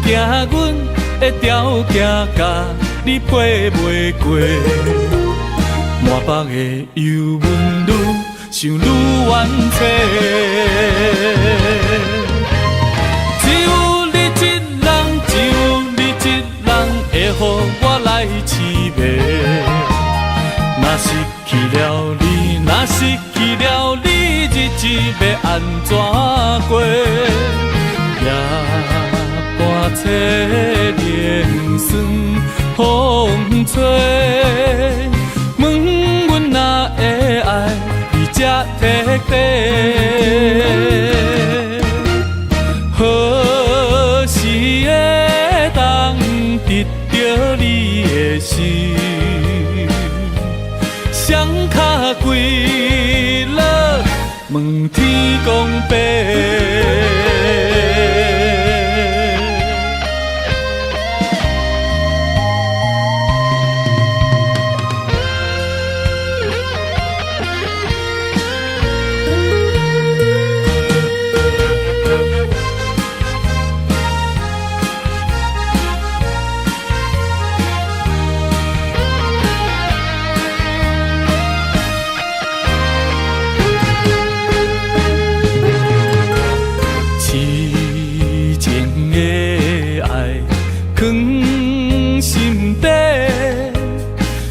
S5: 驚阮的條件佮你配袂過，滿腹的憂闷愈想愈冤凄。只有你一人，只有你一人會予我來痴迷。若失去了你，若失去了你，日子欲按怎過？夜半凄凉霜風吹，問阮哪會愛你這徹底？何時會當得著你的心？雙跤跪落問天公伯。痴情的愛藏心底，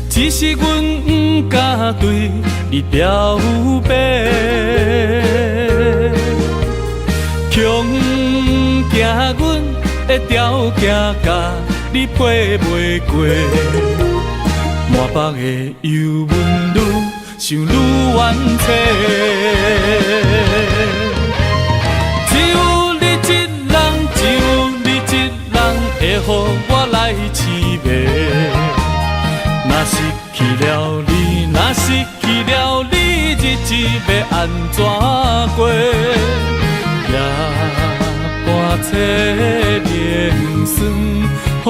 S5: 只是阮不敢對你表白。恐驚阮的條件佮你配袂過，滿腹的憂悶愈想愈冤凄。只有你一人，只有你一人會予我來痴迷。若失去了你，若失去了你，日子欲按怎過？夜半凄凉霜風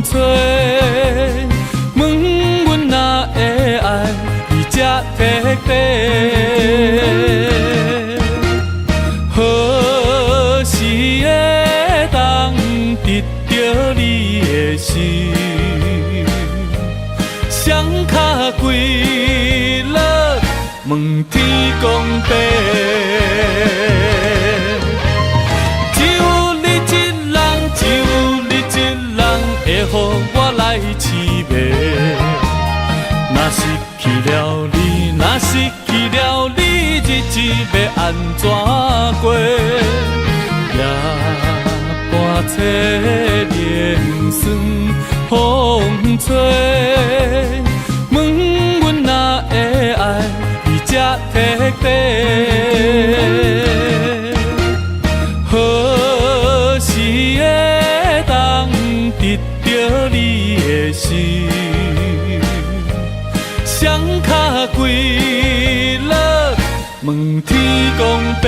S5: 吹，問阮哪會愛你這徹底？何時會當得著你的心？雙跤跪落問天公伯。只有你一人，只有你一人會予我來痴迷。若失去了你，若失去了你，日子欲按怎過？夜半凄凉霜風吹，問阮哪會愛你這徹底？何時會當得著你的心？雙跤跪落問天公伯。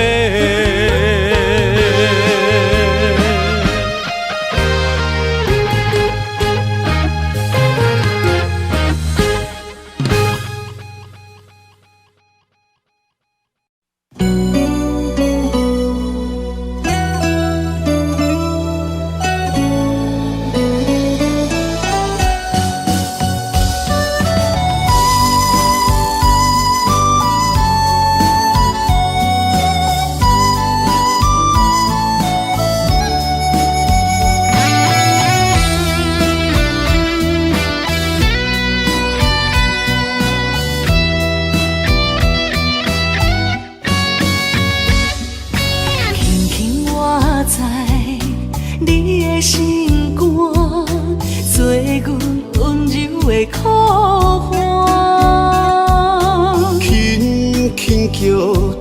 S2: 輕叫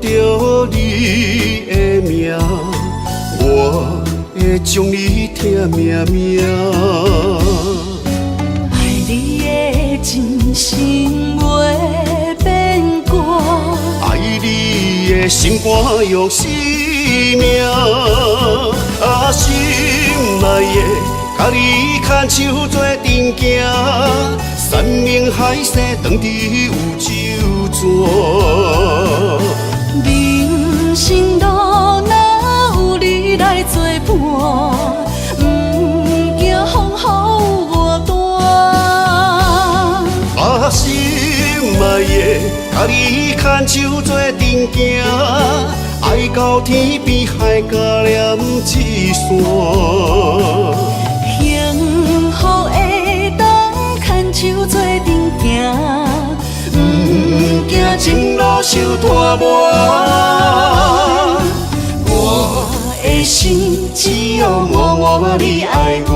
S2: 著你的名，我會將你疼命命。
S6: 愛你的真心袂變過，
S2: 愛你的心肝用生命，啊，心愛的，佮你牽手做陣行，山盟海誓當佇有酒泉。
S6: 人生路若有你來作伴，毋驚風雨有偌大。
S2: 啊，心愛的，佮你牽手做陣行，愛到天邊海角連一線。
S6: 幸福會當牽手做陣行，
S2: 毋驚情路受拖磨。我的心只有我我你愛我，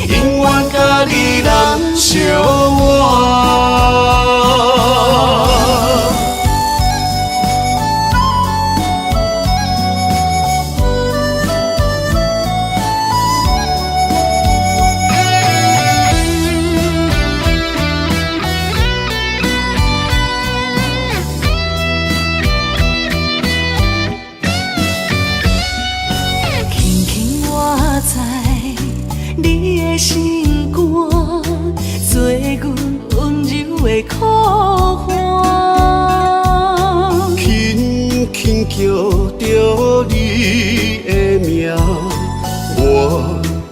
S2: 永遠佮你難相換。
S6: 輕輕倚在你的心肝，做阮溫柔的靠岸。
S2: 輕輕叫著你的名，我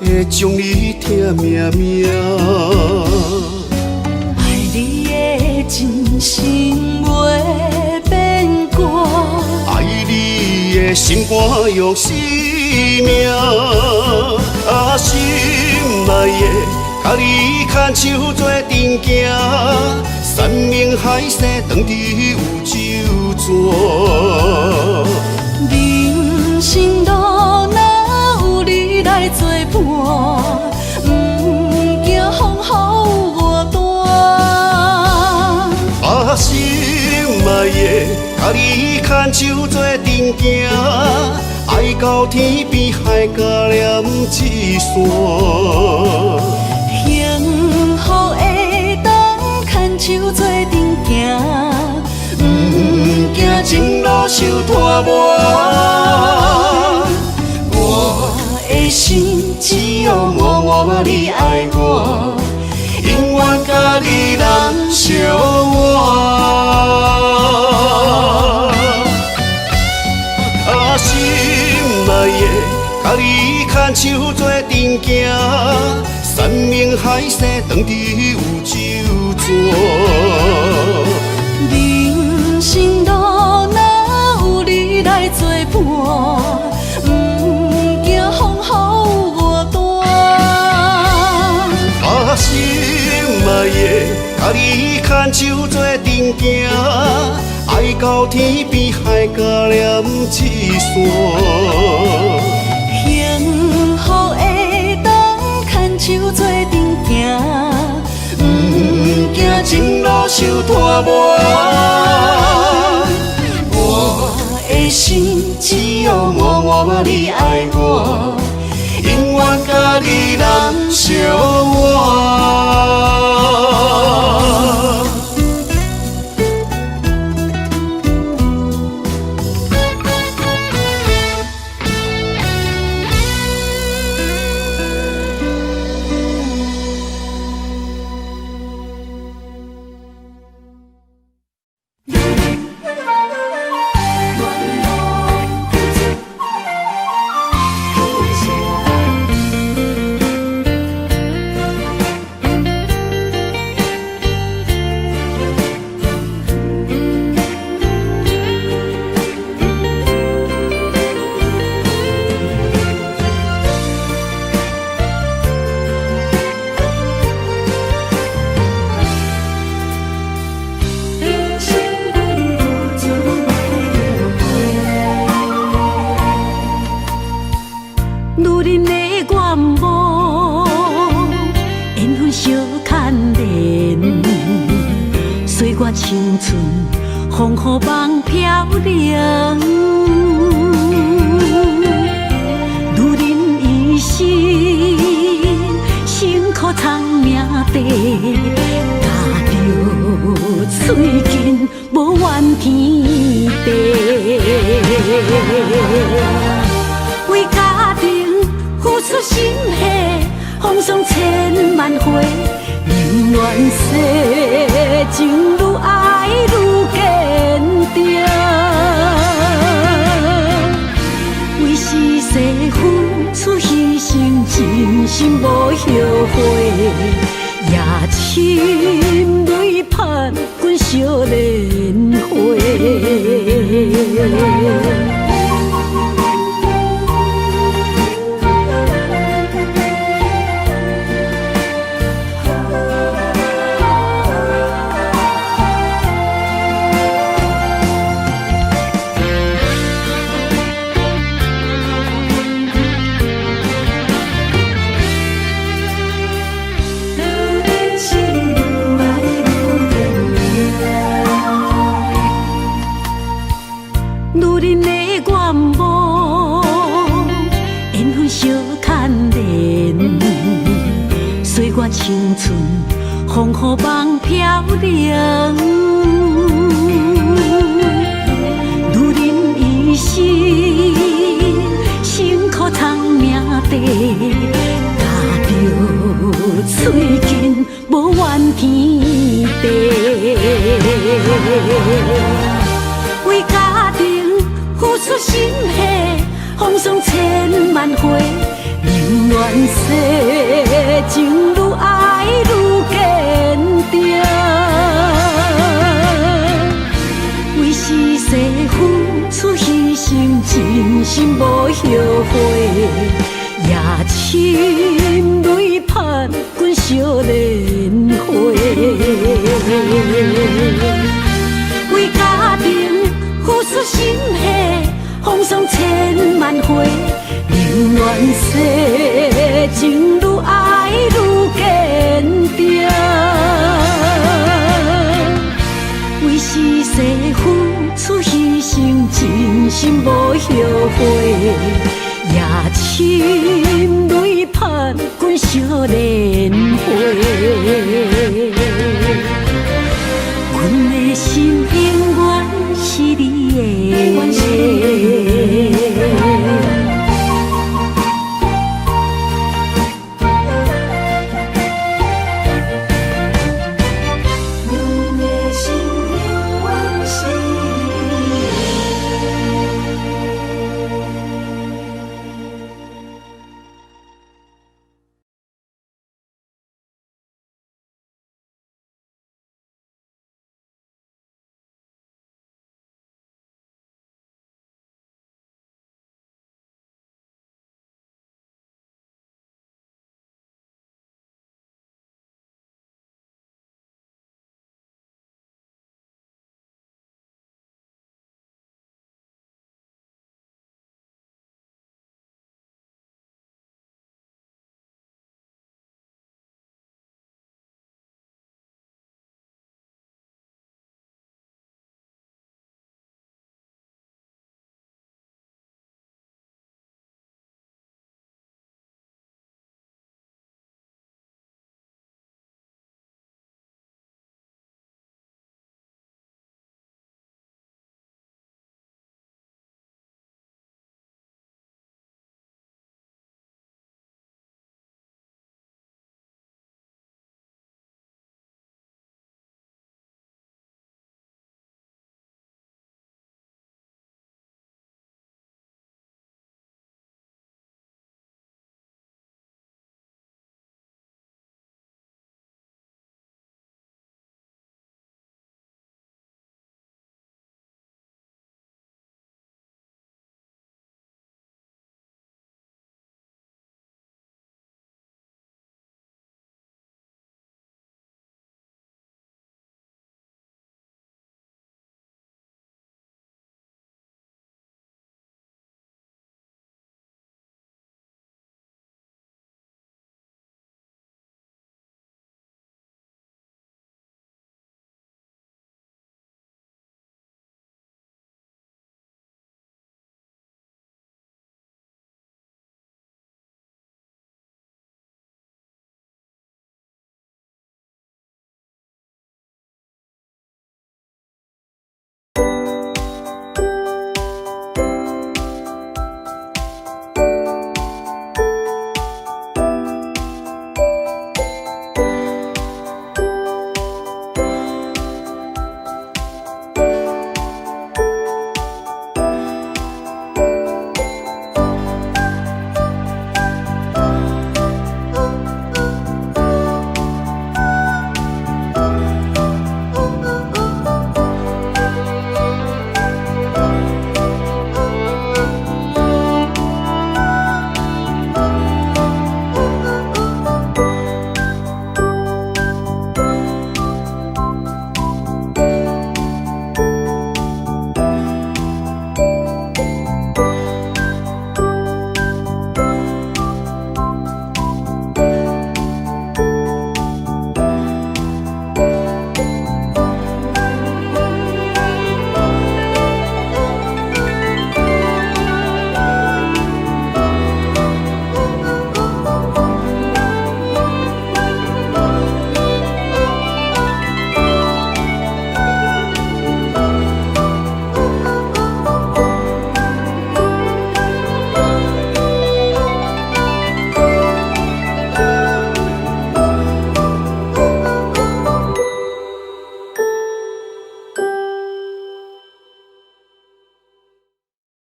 S2: 會將你疼命命。
S6: 愛你的真心袂變過，
S2: 愛你的心肝用生命，啊，心愛的，佮你牽手做陣行，山盟海誓當佇有酒泉。
S6: 人生路若有你來作伴，毋驚風雨有偌大。
S2: 啊，心愛的，佮你牽手做陣行，愛到天邊海角連一線。
S6: 幸福會當牽手做陣行，
S2: 毋驚情路受拖磨。我的心只有我我你愛我，永遠佮你難相換。啊，心愛的，佮你牽手做陣行，山盟海誓當佇有酒泉。
S6: 人生路若有你來作伴，毋驚風雨有偌大。
S2: 啊，心愛的，佮你牽手做陣行，愛到天邊海角連一線。
S6: 幸福會當牽手做陣行，
S2: 毋驚情路受拖磨。我的心只有我我你愛我，永遠佮你難相換。
S4: 梦飘零。女人一生辛苦藏命地，咬著喙紧无怨天地。為家庭付出心血，風霜千萬回，寧願世情愈愛愈堅定。為時勢付出犧牲，真心無後悔，也親淚盼阮惜蓮花。女人的願望，緣分相牽連，歲月青春，風雨夢飄零。女人一生辛苦藏命地，咬著喙緊無怨天地。為家庭付出心血，風霜千萬回，寧願世情愈愛愈堅定。為時勢付出犧牲，真心無後悔，也親淚盼阮惜蓮花。為家庭付出心血，風霜千萬回，寧願世情愈愛愈堅定。為時勢付出犧牲，真心無後悔，也親淚盼阮惜蓮花。阮的心永遠